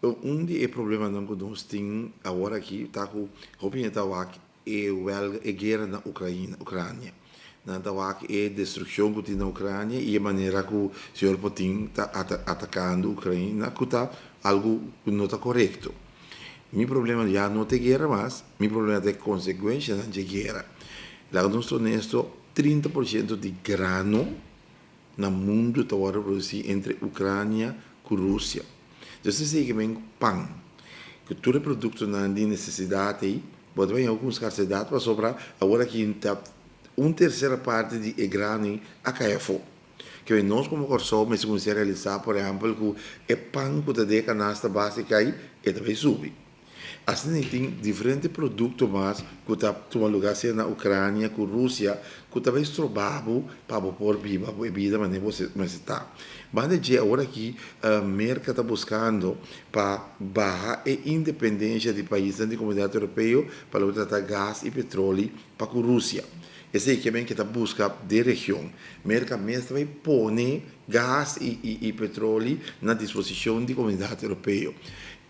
Un di e problemanan ku nos tin awor aki ta ku hopi hende ta wak e wèlga, e guera na Ukraina, Ukrania. Nan ta wak e destrukshon ku tin na Ukrania i e manera ku señor Putin ta atakando Ukraina ku ta algu ku no ta korekto. Mi problema ya no ta e guera mas, mi problema ta e konsekuenshanan dje guera. Laga nos ta honesto, 30% di grano na mundu ta wòrdu produsí entre Ukrania ku Rusia. Dus esei ke men pan, ku tur e produktonan di nesesidat ei, bo ta baña ku un skarsedat pasobra awor aki ta un tersera parti di e grano ei a kai afó. Ke men nos komo Kòrsou mester kuminsá realisá por ehèmpel ku e pan ku ta den e kanasta básika ei e ta bai subi. Asina ei tin diferente produkto mas ku ta tuma lugá sea na Ukrania ku Rusia ku ta bai stroba bo pa bo por biba bo e bida manera bo mester ta. Banda dje awor aki Merka ta buskando pa baha e independensia di paisnan di Komunidat Europeo pa loke ta trata gas i petroli pa ku Rusia. Esei ke men ke ta buska den region. Merka mes ta bai pone gas i petroli na disposishon di Komunidat Europeo.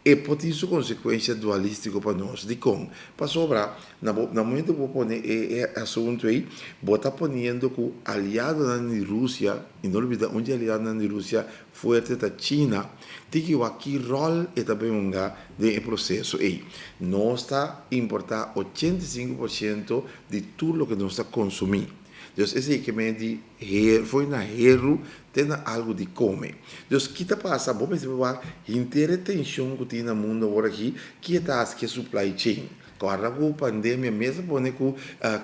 E por tin su konsekuensia dualístiko pa nos. Dikon? Pasobra na bo na momento ku bo pone e e asuntu ei, bo ta poniendo ku aliadonan di Rusia, i no lubida un di aliadonan di Rusia fuerte ta China, tin ki wak ki ròl e ta bin hunga den e proseso ei. Nos ta importá 85% di tur loke nos ta konsumí. Dus esei ke men di Her, foi na heru te na algu di kome. Dus ki ta pasa? Bo mester wak henter e tenshon ku tin na mundu awor aki, ki e ta hasi ku e supply chain. Kòrda ku pandemia mes a pone ku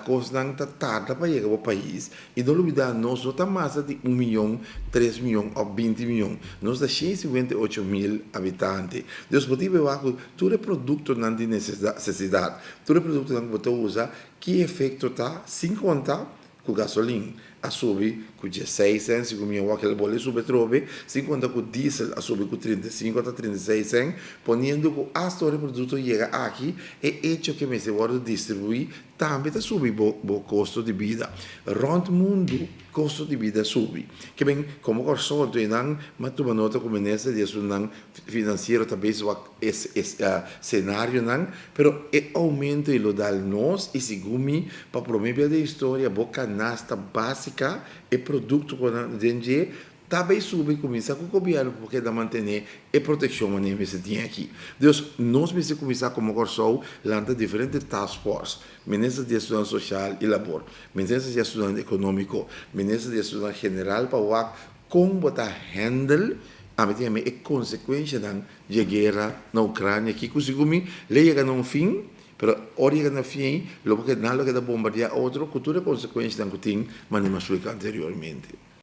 kosnan ta tarda pa yega bo pais. I no lubidá nos no ta masa di un miyon, 3 miyon òf 20 miyon. Nos ta 158.000 habitante. Dus bo tin ku wak ku tur e produktonan di nesesidat, tur e produktonan ku bo ta usa, ki efekto ta sin konta ku gasolin a subi ku 16 sèn, segun mi a wak el bole subi atrobe, sin konta ku diesel a subi ku 35 ata 36 sèn, poniendo ku asta ora e produkto yega aki, e echo ke mester wòrdu distribuí tambe ta subi bo bo kosto di bida. Rònt mundu kosto di bida a subi. Ke men komo Kòrsou anto einan m'a tuma nota ku minister di asuntunan finansiero ta bezig wak e senarionan, pero e oumento ei lo dal nos i segun mi pa prome bia den historia bo kanasta básika, e produkto ku nan den dje, ta bay subi kuminsá ku gobièrnu por keda mantené e protekshon manera mester tin aki. Dus nos mester kuminsá komo Kòrsou lanta diferente task force, Minister di Asuntunan Sosial i Labor, Minister di Asuntunan Ekonómiko, Minister di Asuntunan General pa wak kon bo ta handle, ami ta yama e konsekuenshanan dje guera na Ukrania aki ku segun mi le yega na un fin, pero ora yega na fin ei lo bo keda nan lo keda bombardiá otro ku tur e konsekuenshanan ku tin manera mi a splika anteriormente.